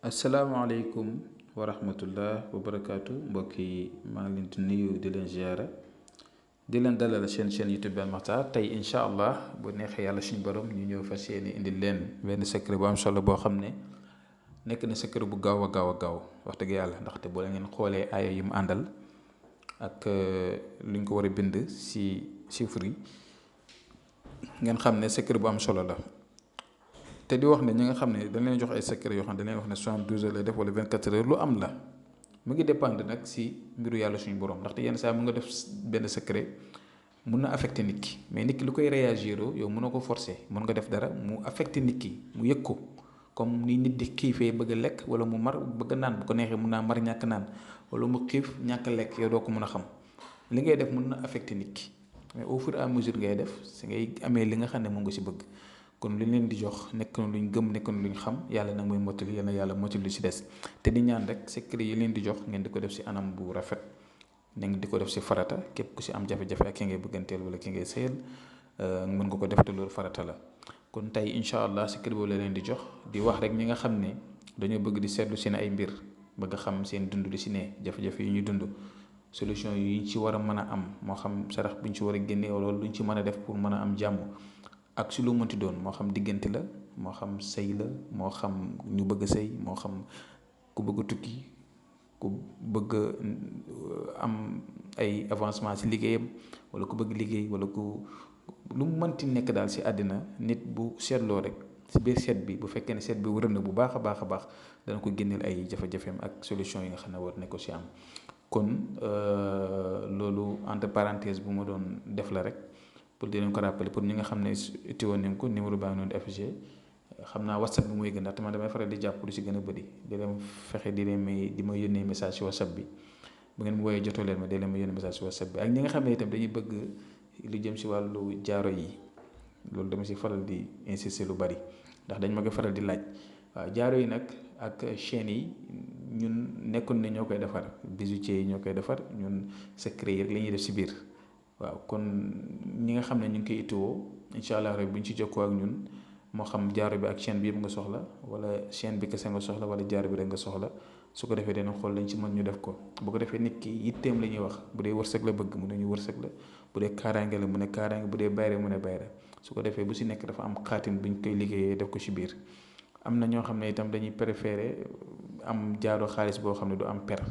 asalaamaaleykum wa rahmatullah wa barakaatu mbokk yi maa ngi leen di nuyu di leen ziara di leen dalal seen chaîne YouTube Ben Makhtar tey incha allah bu neexee yàlla suñu borom ñu ñëw fas yéene indil leen benn secret bu am solo boo xam ne nekk na secret bu gaaw a gaaw a gaaw wax dëgg yàlla ndaxte boo la ngeen xoolee aaya yi mu àndal ak luñ ko war a bind si chiffre yi ngeen xam ne secret bu am solo la. te di wax ne ñi nga xam ne dañ leen jox ay secret yoo xam ne dañ leen wax ne 72 heures lay def wala 24 heures lu am la mu ngi dépendre nag si mbiru yàlla suñu borom ndaxte yenn saa mu nga def benn secret mun na affecté nit ki mais nit ki lu koy réagir yow mun na ko forcer mun nga def dara mu affecté nit ki mu yëg ko comme ni nit di xiifee bëgg a lekk wala mu mar bëgg a naan bu ko neexee mun naa mar ñàkk naan wala mu xiif ñàkk lekk yow doo ko mun a xam li ngay def mun na affecté nit ki mais au fur et à mesure ngay def si ngay amee li nga xam ne moom nga si bëgg. kon li leen di jox nekk na luñ gëm nekk na luñ xam yàlla nag mooy mottali yal na yàlla mottali lu si des te di ñaan rek secret yi leen di jox ngeen di ko def si anam bu rafet ngeen di ko def si farata képp ku si am jafe-jafe ak ki ngay bëgganteel wala ki ngay sëyal mën nga ko def te loolu farata la. kon tey incha allah secret boobu la leen di jox di wax rek ñi nga xam ne dañoo bëgg di seetlu seen ay mbir bëgg xam seen dund li si ne jafe-jafe yi ñuy dund solution yi ñu ci war a mën a am moo xam sarax bu ñu ci war a génnee wala lu ñu ci mën a def pour mën a am jàmm. ak si lu mënti doon moo xam diggante la moo xam sëy la moo xam ñu bëgg a sëy moo xam ku bëgg a tukki ku bëgg am ay avancement si liggéeyam wala ku bëgg liggéey wala ku lu mu mënti nekk daal si àddina nit bu seetloo rek si biir seet bi bu fekkee ne seet bi wër na bu baax a baax a baax dana ko génneel ay jafe-jafeem ak solution yi nga xam ne war ne ko si am kon loolu entre parenthèse bu ma doon def la rek. pour di leen ko rappeler pour ñi nga xam ne itteewoon nañ ko numéro baa ngi noonu di affiché xam naa whatsapp bi mooy gën ndaxte man damay faral di jàpp lu si gën a bëri di leen fexe di leen may di ma yónnee message si whatsapp bi bu ngeen mu wooyee jotoo leen ma di leen ma yónnee message si whatsapp bi ak ñi nga xam ne itam dañuy bëgg lu jëm si wàllu jaaro yi loolu dama si faral di insister lu bari ndax dañ ma ko faral di laaj waaw jaaro yi nag ak chaîne yi ñun nekkoon ne ñoo koy defar bijoutier yi ñoo koy defar ñun secret yi rek la ñuy def si biir. waaw kon ñi nga xam ne ñu ngi koy itoo incha allah rek bu ñu ci jokkoo ak ñun moo xam jaaro bi ak chaîne bi yëpp nga soxla wala chaîne bi kese nga soxla wala jaaro bi rek nga soxla su ko defee dana xool lañ ci mën ñu def ko bu ko defee nit ki yitteem la ñuy wax bu dee wërsëg la bëgg mu ne ñu wërsëg la bu dee kaaraange la mu ne kaaraange bu dee bayre mu ne bayre su ko defee bu si nekk dafa am xaatim bu ñu koy liggéeyee def ko ci biir am na ñoo xam ne itam dañuy préféré am jaaro xaalis boo xam ne du am per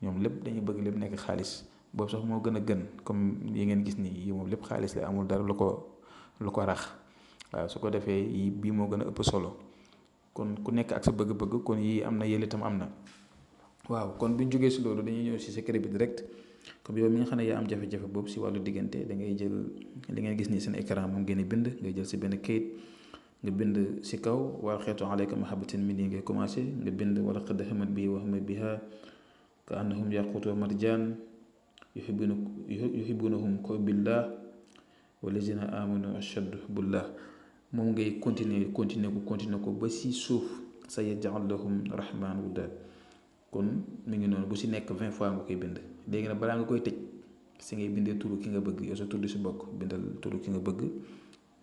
ñoom lépp dañuy bëgg lépp nekk xaalis boobu sax moo gën a gën comme yi ngeen gis nii yi moom lépp xaalis la amul dara lu ko rax waaw su ko defee yi bii moo gën a ëpp solo kon ku nekk ak sa bëgg-bëgg kon yii am na yële itam am na waaw kon bu ñu jógee si loolu dañuy ñëw si secret bi direct comme yow mi nga xam ne yaa am jafe-jafe boobu si wàllu diggante da ngay jël li ngeen gis nii seen écran moom ngeen di bind ngay jël si benn kayit nga bind si kaw wal xeetu alayka mahabbatin minni ngay commencé nga bind wala qad hammat bii wa hamma biha ka annahum yaquutu wa marjaan yuhibbunahum ko billah walazina amanu ashaddu billah moom ngay continuer ko ba si suuf sa yaj'al lahum rahman wudda kon mi ngi noonu bu si nekk 20 fois nga koy bind léegi nag balaa nga koy tëj si ngay bindee turu ki nga bëgg yow sa turu si bokk bindal turu ki nga bëgg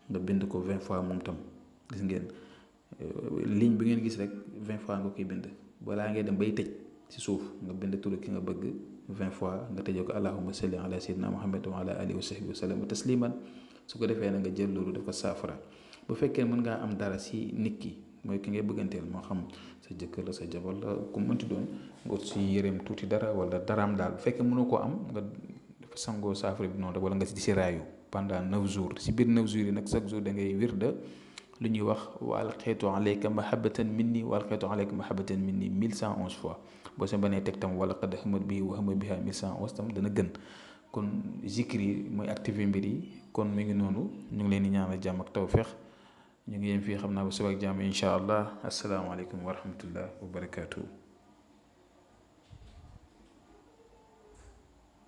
nga bind ko 20 fois moom tam gis ngeen ligne bi ngeen gis rek 20 fois nga koy bind balaa ngay dem bay tëj si suuf nga bind turu ki nga bëgg 20 fois nga tëjee ko allahumma salli ala sayyidina muhammad wa ala alihi wa sahbihi wa sallam tasliman su ko defee na nga jël loolu def ko saafara bu fekkee mën ngaa am dara si nit ki mooy ki ngay bëgganteel moo xam sa jëkkër la sa jabar la ku mënti doon nga si yëreem tuuti dara wala daraam daal bu fekkee mënoo koo am nga dafa sangoo saafara bi noonu rek wala nga di si raayu pendant 9 jours si biir 9 jours yi nag chaque jour da ngay wirda lu ñuy wax wa alqaytu alayka mahabbatan minni wa alqaytu alayka mahabbatan minni 1111 fois boo sa banee teg tam wala qad hammat bii wa hamma biha 1111 tam dana gën kon zikri yi mooy activé mbir yi kon mi ngi noonu ñu ngi leen di ñaanal jàmm ak tawfeex ñu ngi yem fii xam naa ba suba ak jàmm incha allah asalaamaaleykum wa rahmatullah wa barakaatu.